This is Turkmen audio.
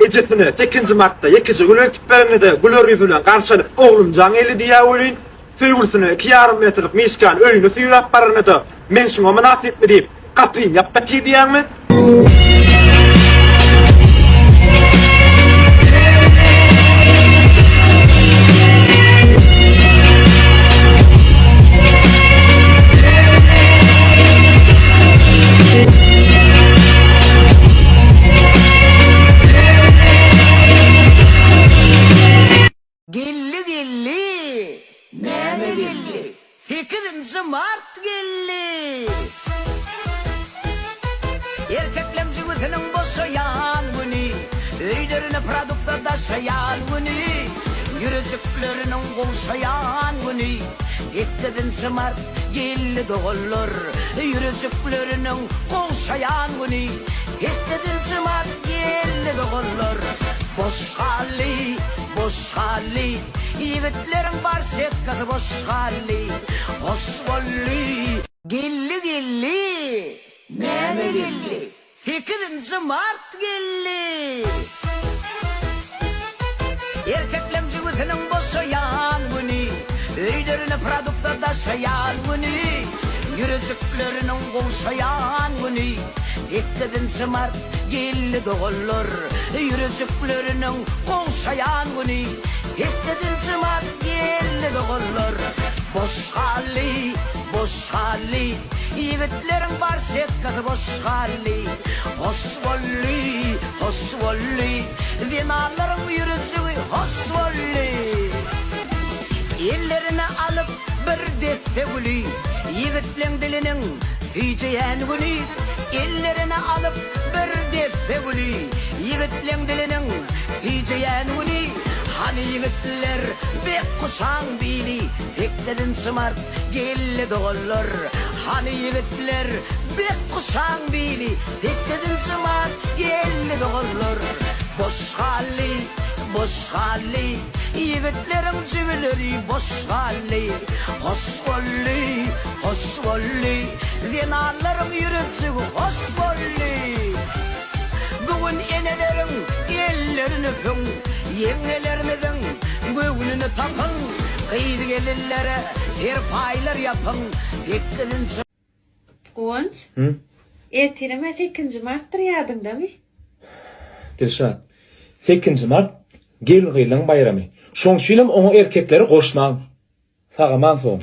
Ejesine sekizinji martda ýekeje gül eltip berende-de güler ýüzi bilen garşy alyp oglumjan geldi diýýär welin, söýgülisine 2,5 metrlik mişkany öýüne süýräp baranda-da men şuňa mynasypmy diýip, gapyny ýapyp ýatyr diýýäňmi? Geldi geldi! Näme geldi? Sekizinji mart geldi! Erkekleň jübüsiniň boşaýan güni, Öýlerine produkta daşaýan güni, Ýürejikleriniň gowşaýan güni. Sekizinji mart geldi doganlar, Ýürejikleriniň gowşaýan güni. Sekizinji mart geldi doganlar, Boş galdy, boş galdy, Ýigitleriň barsetkasy boş galdy, Hoş boldy. Geldi geldi, näme geldi? Sekizinji mart geldi. Erkekleň jübüsiniň boşaýan güni, Öýlerine produkta daşaýan güni, Ýürejikleriniň gowşaýan güni. Sekizinji mart geldi doganlar, Ýürejikleriniň gowşaýan güni. Sekizinji mart geldi doganlar, Boş galdy, boş galdy. Ýigitleriň barsetkasy boş galdy. Hoş boldy, hoş boldy. Zenanlaryň ýürejigi hoş boldy. Ellerine alyp bir desse güli, Ýigitleň diliniň süýjeýän güni. Ellerine alyp bir desse güli, Ýigitleň diliniň süýjeýän güni. Hany ýigitler, bek guşaň bili, Sekizinji mart Geldi doganlar, hany ýigitler, Bek guşaň bili, Sekizinji mart geldi doganlar. Boş galdy, boş galdy, Ýigitleriň jübüleri boş galdy. Hoş boldy, hoş boldy, Zenanlaryň ýürejigi hoş boldy. Bu gün eneleriň ellerini öpüň, Ýeňňelerimiziň göwnüni tapyň, Gyz-gelinlere serpaýlar ýapyň, Sekizinji. Guwanç, ertirem-ä sekizinji martdyr ýadyňdamy? Dilşat, sekizinji mart gelin-gyzlaň baýramy. Şoň üçinem oňa erkekleri goşmaň. Sag-aman soň.